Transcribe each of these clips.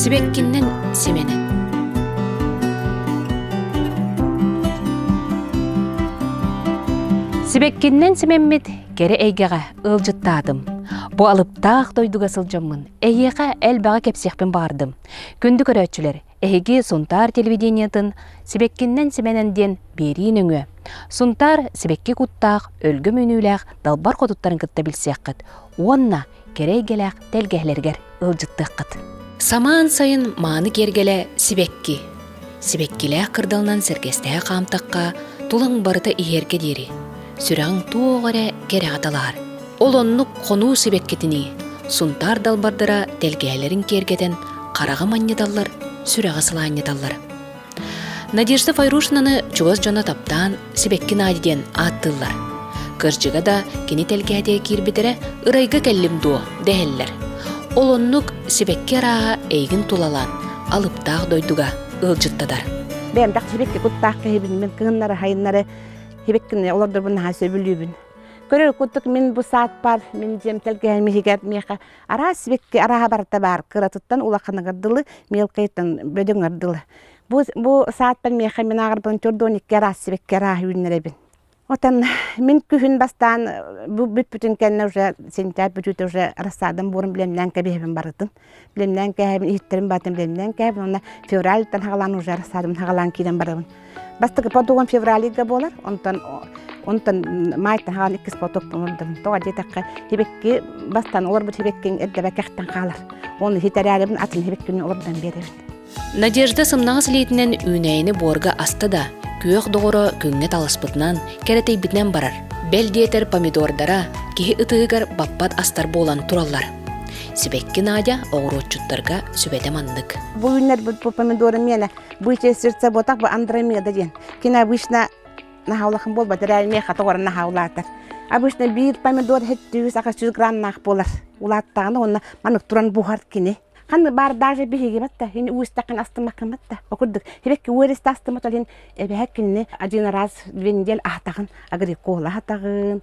Сибэккиннэн симэнэн. Сибэккиннэн симэммит кэрэ эйгэҕэ ыалдьыттаатым. Бу алыптаах дойдуга сылдьаммын эһиэхэ элбэҕи кэпсиэхпин баҕардым. Күндү көрөөччүлэр, эһиги Сунтаар телевидениетын Сибэккиннэн симэнэн диэн биэрии нөҥүө Сунтаар сибэкки куттаах, өлгөм үүнүүлээх далбар хотуттарын кытта билсиэххит уонна кэрэ эйгэлээх тэлгэһэлэригэр ыалдьыттыаххыт. Самаан сайын мааны киэргэлэ сибэкки. Сибэккилээх кырдалынан сэргэстэһэ хаамтахха, тулаҥ барыта иһиэргэ диэри. Сүрэҕиҥ туох эрэ кэрэҕэ талаһар. Ол оннук хонуу сибэккитинии, Сунтаар далбардара тэлгэһэлэрин киэргэтэн хараҕы манньыталлар, сүрэҕи сылаанньыталлар. Надежда Файрушинаны чугас дьоно таптаан Сибэкки Надя диэн ааттыыллар. Кырдьыга да, кини тэлгэһэтигэр киирбитэрэ ырайга кэллим дуо дэһэллэр. Ол оннук сибэкки арааһа эйигин тулалаан, алыптаах дойдуга ыалдьыттатар. Бэйэм сибэкки куттаах киһибин, мин кыһыннары, сайыннары сибэккини олордорбун наһаа сөбүлүүбүн. Көрөр курдук мин бу саатпар, мин дьиэм тэлгэһэм иһигэр миэхэ араас сибэкки арааһа барыта баар. Кыратыттан улаханыгар дылы, мелкайтан бөдөҥөр дылы. Бу, бу сааттан миэхэ мин ааҕарбын төрдүөн икки араас сибэкки арааһы үүннэрэбин. Отон мин күһүн бастаан бу бүппүтүн кэннэ уже сентябрь бүтүүтэ уже рассадам буорун билэмнээн кэбиһэбин барытын. Билэмнээн кээһэбин, иһиттэрин барытын билэмнээн кээһэбин уонна февральтан хагалаан уже рассадам хагалаан киирэн барабын. Бастакы потогун февралига буолар, онтон онтон майтан хаалан иккис потокпун олордобун. Тоҕо диэтэххэ, сибэкки бастаан олорбут сибэккиҥ эрдэбэ кэхтэн хаалар. Оны хитэрээрибин атын сибэккини олордон биэрэбин. Надежда сымнаҕас илиитинэн үүнээйини буорга аста да, күөх доҕоро күҥҥэ таласпытынан, кэрэтэйбитинэн барар. Бэл диэтэр помидордара киһи ытыһыгар баппат астар буолан тураллар. Сибэкки Надя оҕуруотчуттарга сүбэтэ маннык. Бу үүннэрбит бу помидоры миэнэ бычье сердце буотах бу Андромеда диэн. Кини обычно наһаа улахан буолбат, эрээри миэхэ тоҕо наһаа улаатар. Обычно биир помидор 700 800 граммнаах буолар. Улааттаҕына уонна маннык туран буһар кини. Ханны бар даже биһиги батта, хин уустакын астымаккын батта. О курдук, хибекки уэриста астымат олин эбэһэ кинини один раз две недель аһатаҕын, агрикола аһатаҕын,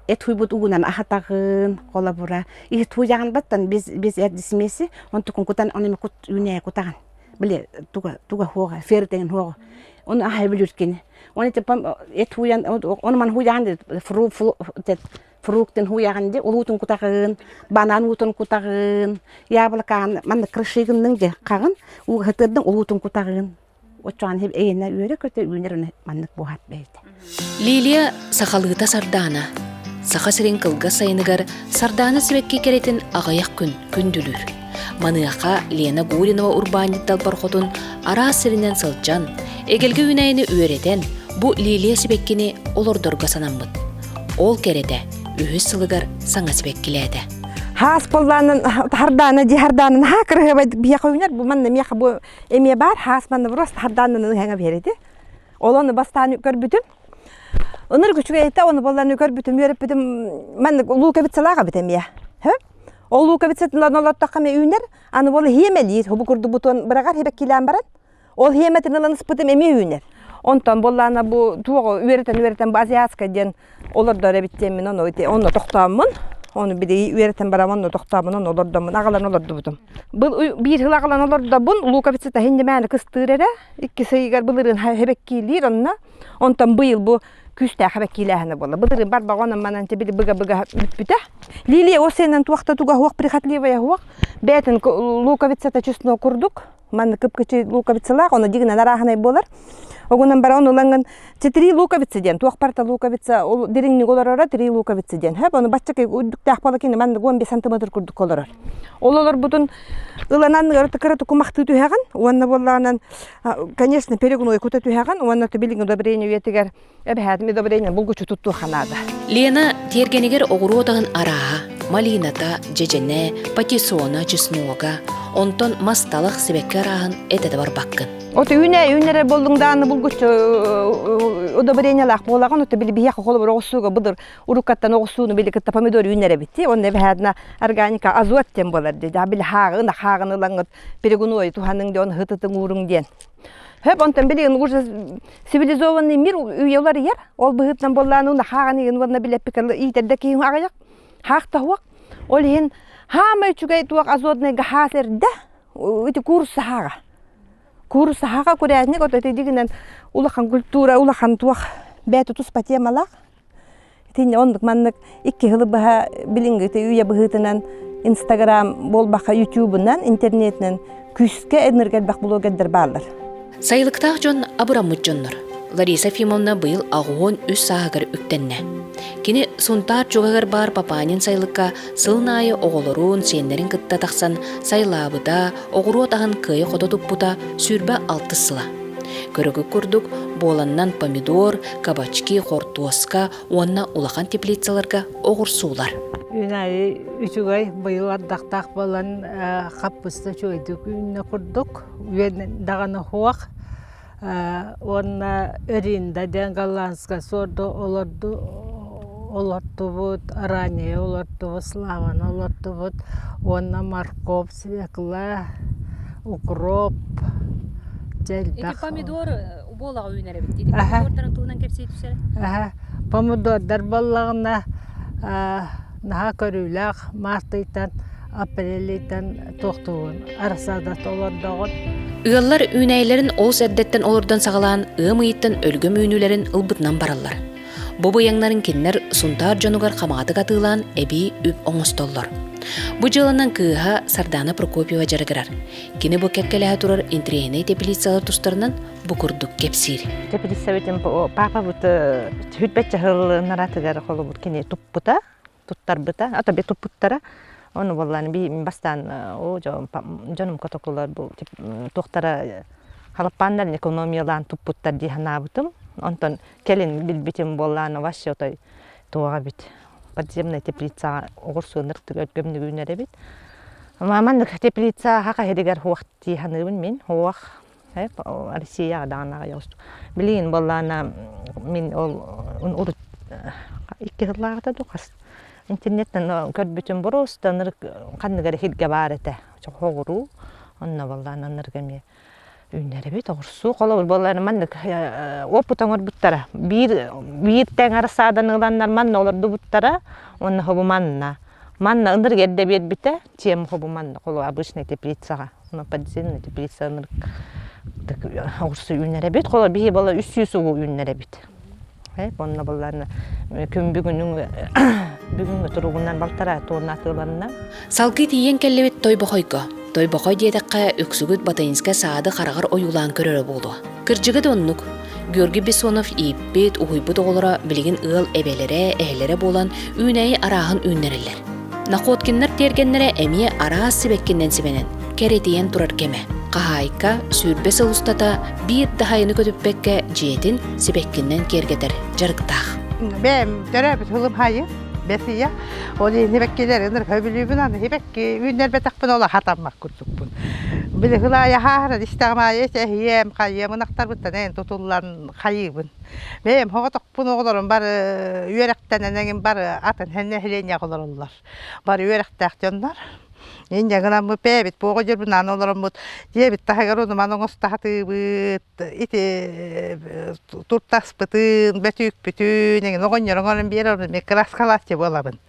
эт хуйбут угунан аһатаҕын, холобура. Иһит хуйаҕын баттан без без эт смеси, онтукун кутан оны кут үүнээ кутаҕын. Били туга туга хуоҕа, фертеген хуоҕа. Оны аһай билүр кини. Оны типа эт хуян, оны ман хуян фру фру фруктын хуйаҕын ди улуутун кутаҕын, банан уутун кутаҕын, яблокаҕын манна крышигынныҥ дьэ хаҕын ууга улуутун кутаҕын. Оччоҕун эйэнэ үөрэ-көтө үүнэр маннык буоһат бэйэтэ. Лилия сахалыыта сардаана. Саха сирин кылгас сайыныгар сардаана сибэкки кэрэтин аҕыйах күн күндүлүүр. Маныаха Лена Гуринова урбаанньыт далбар хотун араас сиринэн сылдьан, эгэлгэ үүнээйини үөрэтэн, бу лилия сибэккини олордорго санаммыт. Ол кэрэтэ үһүс сылыгар саҥа сибэккилээтэ. Хаас поллаанын хардаана дии хардаанын хаа кырыһыбай биһиэхэ үүнэр бу манна миэхэ бу эмиэ баар хаас манна просто хардаанын ыһаҥа биэрэти. Ол ону бастаан көрбүтүм. Ыныр күчүгэйте оны болланы көрбүтүм үөрэппитим маннык луковицалаах эбит эмиэ. Ол луковицатынан олортохха эмиэ үүнэр аны бол хиэмэлиир хубу курдук бутуон быраҕар хибэккилээн баран Ол хиэмэтин ылан ыспытым эмиэ үүнэр. Онтон буоллаана бу туох үөрэтэн-үөрэтэн бу азиатскай диэн олордор эбит диэммин ону онно тохтооммун ону били үөрэтэн баран онно тохтооммун ону олордоммун аҕалан олордубутум. Был биир сыл аҕалан олордобун луковицата иһин кыстыыр эрэ икки сыйыгар былырыын хэбэккиилиир онно онтон быйыл бу күүстээх хэбэккиилээһинэ буолла. Былырыын барбаҕа онон манан били быга-быга бүппүтэ. Лилия ол сенен туохта туга хуох прихотливая хуох бээтин луковицата чеснок курдук Манна кып-кычы луковицалаах, ону дигинэн арааһынай буолар. Огунан баран ылаҥын три луковица диэн, туох барыта луковица ол дириҥник олороро три луковица диэн. Хөп, ону бачча үрдүктээх буола кини маннык 15 сантиметр курдук олорор. Ол олорбутун ылан анныгар кыра кумахтыы түһэҕин уонна буоллаҕынан, конечно, перегной кута түһэҕин уонна билиҥ удобрение үйэтигэр эбэһээтим удобрение булгуччу туттуохха наада. Лена тиэргэнигэр оҕуруот аһын арааһа, малината, дьэдьэнэ, патиссона, чеснога, онтон мас талах сибэкки арааһын этэ да барбаккын. От үүнэ үүнэрэ боллуҥ дааны булгуччу удобрениялаах буолаҕын ото били биһиэхэ холобур оҕурсууга былыр уруккаттан оҕурсууну били кытта помидор үүнэр эбит онно эбэһээтинэ органика азот диэн буолар дии били хааҕын хааҕын ылаҥҥыт перегной туһаныҥ диэн хытытыҥ ууруҥ диэн Хөп онтон билигин уже цивилизованный мир үйэ уларыйар. Ол быһыытынан буоллаан уна хааҕан игин уонна билэппик иитэрдэ киһи аҕыйах хаах таһуох. Ол иһин хаамай үчүгэй туох азотныйга хаас эрдэ. Ити куурусса Куурусса хаҕа курятник ото ити улахан культура, улахан туох бэйэтэ туспа темалаах. Итиннэ оннук маннык икки сылы быһа билиҥҥи үйэ быһыытынан Инстаграм буолбакка Ютубунан, интернетинэн күүскэ ынырык элбэх блогердар бааллар. Сайылыктаах дьон абыраммыт дьоннор. Лариса Ефимовна быйыл 83 сааһыгар үктэннэ. Кини Сунтаар чугаһыгар баар Папанин сайылыкка сылын аайы оҕолорун, сиэннэрин кытта тахсан сайылаабыта, оҕуруот аһын кыайа-хото туппута 26 сыла. Көрөгүт курдук, буоланнан помидор, кабачки, хортуоска уонна улахан теплицаларга оҕурсуулар. Үүнээйи үчүгэй, быйыл ардахтаах буолан хаппыста үчүгэйдик үүннэ курдук, үөн даҕаны суох. Уонна Ринда диэн голландскай суорду олорду олортубут, ранее олортубут, славаны олортубут уонна морковь, свекла, укроп дьэ элбэх. Ити помидор буолаҕа үүнэр эбит. Ити помидордарын туһунан кэпсии түсэрэ. Аха, помидордар буоллаҕына наһаа көрүүлээх март ыйтан апрель ыйтан туохтуубун рассадата олордоҕун. Ыаллар үүнээйилэрин олус эрдэттэн олордон саҕалаан ыам ыйыттан өлгөм үүнүүлэрин ылбытынан бараллар. Бу быйаҥнарын кинилэр Сунтаар дьонугар хамаҕатык атыылаан эбии үп оҥостоллор. Бу дьыаланан кыыһа Сардаана Прокопьева дьарыгырар. Кини бу кэккэлэһэ турар интэриэһинэй теплицалар тустарынан бу курдук кэпсиир. Теплицабытын папабыт сүрбэччэ сыл холобур кини туппута, туттарбыта, ата би туппуттара. Ону буоллаан би бастаан о дьонум котокулар бу туохтара халаппааннарын экономиялаан туппуттар дии санаабытым. Онтон кэлин билбитим буоллаан вообще отой туоҕа эбит подземная теплицаҕа оҕурсуоннар өлгөмнүк үүнэр эбит. Маннык теплица хаха иһигэр хуох дии саныыбын мин хуох Россияҕа даҕаны аҕай Билигин буоллаана мин ол урут икки сыллааҕыта дуу хас интернеттэн көрбүтүм боруоста ынырык ханнык эрэ сиргэ баар этэ хоҕуруу онно буоллаана ынырык эмиэ үүннэрэбит оҕурсуу холобур буоллар маннык опыт оҥорбуттара биир биир тэҥ арассааданы ыланнар манна олордубуттара уонна хобу манна манна ынырык эрдэ биэрбитэ чем хобу манна холу обычный теплицаҕа подземный теплица ынырык оҕурсу үүннэрэбит холо биһи буола 300 угу үүннэрэбит онно буоллаана күн бүгүнүҥ бүгүҥҥү туругунан балтараа тонна атыыланна. Салгыы тиийэн кэллибит Тойбохойго. Тойбохой диэтэххэ, үксүгүт Батайинскай саады хараҕар ойуулаан көрөрө буолуо. Кырдьыга да оннук. Георгий Бессонов ииппит, уһуйбут оҕолоро билигин ыал эбэлэрэ, эһэлэрэ буолан үүнээйи арааһын үүннэрэллэр. Находкиннар тиэргэннэрэ эмиэ араас сибэккинэн симэнэн, кэрэтийэн турар кэмэ. Хаһаайка 20 сыл устата биир да хайаны көтүппэккэ дьиэтин сибэккинэн киэргэтэр дьарыктаах. Бэйэм төрөөбүт сылым хайы бэсийэ. Ол иһин сибэккилэри ынырга бүлүүбүн аны сибэкки үүннэрбэтэхпин ол хатаммат курдукпун. Били сылаайа хааһыран истэҕим аайы эһиэм, хайыам ынахтарбыттан эн тутуллан хайыыбын. Бэйэм соҕотохпун оҕолорум бары үөрэхтэнэн эҥин бары атын нэһилиэнньэҕэ олороллор. Бары үөрэхтээх дьоннор. Инньэ гынаммыт бэйэбит буоҕа дьөрбүнаан олороммут дьиэбит таһыгар онуман оҥосто сатыыбыт ити туртаспытын, бөтүүкпүтүн эҥин оҕонньор оҥорон биэрэр ону эмиэ кырааскалааччы буолабын.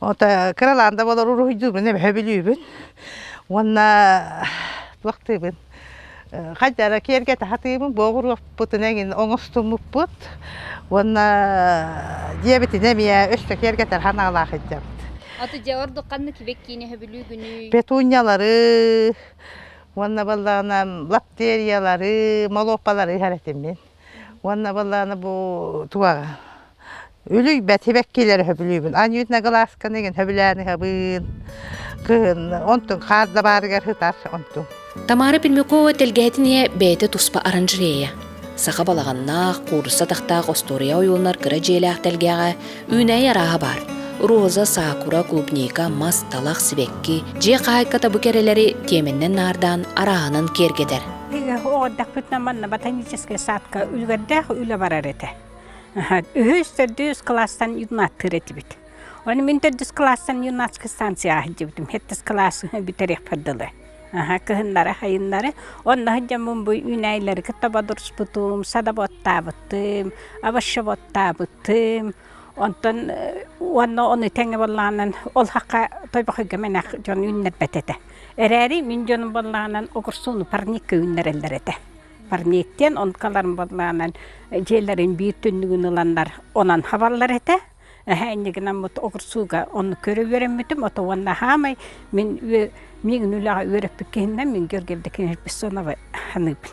Ото кыралаан да буолар уруһуйдуубун эбэһэ бүлүүбүн уонна туохтуубун хайдара киэргэтэ сатыыбын буоҕуруохпутун эҥин оҥостуммуппут уонна дьиэбитин эмиэ өссө киэргэтэр санаалаах сылдьабыт. Аты дьэ ордук ханнык кибэккиини сөбүлүүгүнүй? Петуньялары уонна баллаана лаптериялары, молуоппалары иһэр этим мин. Уонна баллаана бу туга Үлүйбэт сибэккилэри сөбүлүүбүн. Анютина глазканы игин сөбүлээн ыһабын. Кыһын онтун хаар да баарыгар сытар онтун. Тамара Пермякова тэлгэһэтин ийэ бэйэтэ туспа оранжерея. Саха балаҕаннаах, куурусса атахтаах остуоруйа ойууланар кыра дьиэлээх тэлгэҕэ үүнээйи арааһа баар. Роза, сакура, клубника, мас, талах, сибэкки, дьиэ хаһаайката бу кэрэлэри тиэмэннэн наардаан арааһынан киэргэтэр. Оҕордохпутуна манна ботаническай садка үлүгэрдээх үлэ барар этэ. Үһүс, төрдүс кылаастан юннаттыыр этибит. Оны мин төрдүс кылаастан юннатскай станцияҕа сылдьыбытым. Сэттис кылаас бүтэриэхпэр дылы. Кыһыннары, сайыннары. Онно сылдьаммын бу үүнээйилэри кытта бодоруспутум, садоводтаабытым, овощеводтаабытым. Онтон уонна ону тэҥэ буоллаҕынан ол хахха Тойбохойго мэнэх дьон үүннэрбэт этэ. Эрээри мин дьонум буоллаҕынан огурсууну парникка үүннэрэллэр этэ. Парниктен онкаларын буоллаҕынан дьиэлэрин биир түннүгүн ыланнар онон хабаллар этэ. Эһэ иннигинаммыт огурсууга онну көрө үөрэммитим. Ото уонна хаамай мин миигин үлэҕэ үөрэппит киһиннэн мин Георгий Евдокимович Бессоновы саныыбын.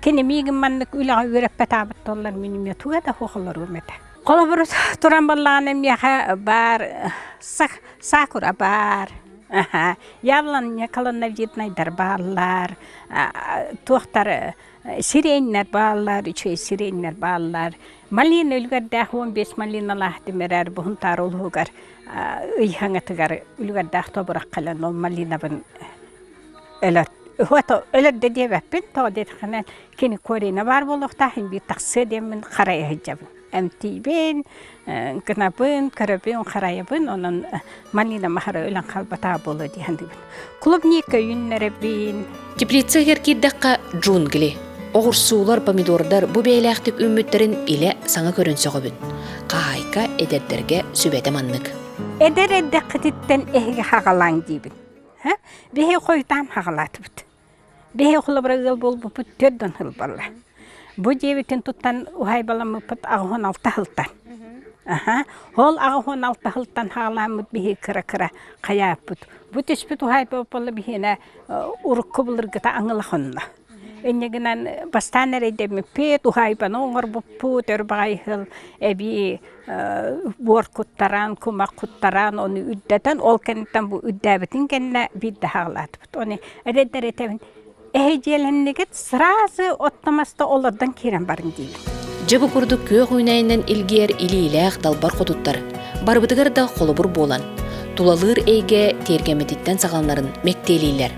Кини миигин маннык үлэҕэ үөрэппэтээбит буоллар мин эмиэ туга да суох олоруом этэ. Холобур туран буоллаҕына миэхэ баар сакура баар, яблоня колонновиднайдар бааллар, туохтар сиреннэр бааллар, үчүгэй сиреннэр бааллар. Малина үлүгэрдээх 15 малиналаах тимирэр Бухунтаар улууһугар ый хаҥатыгар үлүгэрдээх тобурах кэлэн ол малинабын өлөр өлөр да диэбэппин тоҕо диэтэххинэ кини корена баар буолуохтаах биир тахсыа диэммин харайа сылдьабын эмтиибин гынабын көрөбүн харайабын онон малина махара өлөн хаалбатаа буолуо дии саныыбын клубника үүннэрэбин Теплица иһэр киирдэххэ джунгли оҕурсуулар помидордар бу бэйэлээхтик үүммүттэрин илэ саҥа көрөн сөҕөбүн хаһаайка эдэрдэргэ сүбэтэ маннык эдэр эрдэххититтэн эһиги хаҕалааҥ диибин Биһи хойутаан хаҕалаатыбыт. Биһи холобура ыал буолбуппут төрдөн сыл буолла. Бу дьиэбитин туттан уһайбаламмыппыт 86 сылтан. Аха. Ол 86 сылтан хаалааммыт биһи кыра-кыра хайааппыт. Бу түспүт уһайба буолла биһиэнэ урукку былыргыта аҥыла хонно. Инньэ гынан бастаан эрэйдэммиппит, уһаайбаны оҥорбуппут, өр баҕайы сыл эбии буор куттаран, кумах куттаран, ону үрдэтэн, ол кэнниттэн бу үрдээбитин кэннэ биирдэ хаалаатыбыт. Ону эрэйдэр этэбин, эһи дьиэлэннигит сразу оттомосто олордон киирэн барыҥ диибин. Дьэ бу курдук күөх үүнээйинэн илгийэр илиилээх далбар хотуттар барыбытыгар да холобур буолан, тулалыыр эйгэ тиэргэммититтэн саҕаланарын мэктиэлииллэр.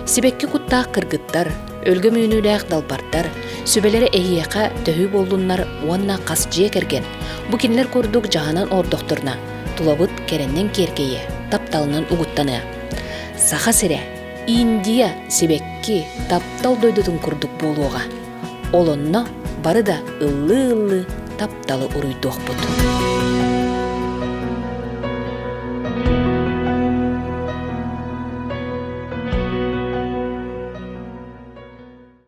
Сибэкки куттаах кыргыттар, өлгөм үүнүүлээх далбардар сүбэлэрэ эһиэхэ төһүү буоллуннар уонна хас дьиэ кэргэн бу кинилэр курдук дьаһанан олордохторуна, тулабыт кэрэннэн киэркэйиэ, тапталынан угуттаныа. Саха сирэ Индия сибэкки таптал дойдутун курдук буолуоҕа. Ол онно бары да ыллыы-ыллыы тапталы уруйдуохпут.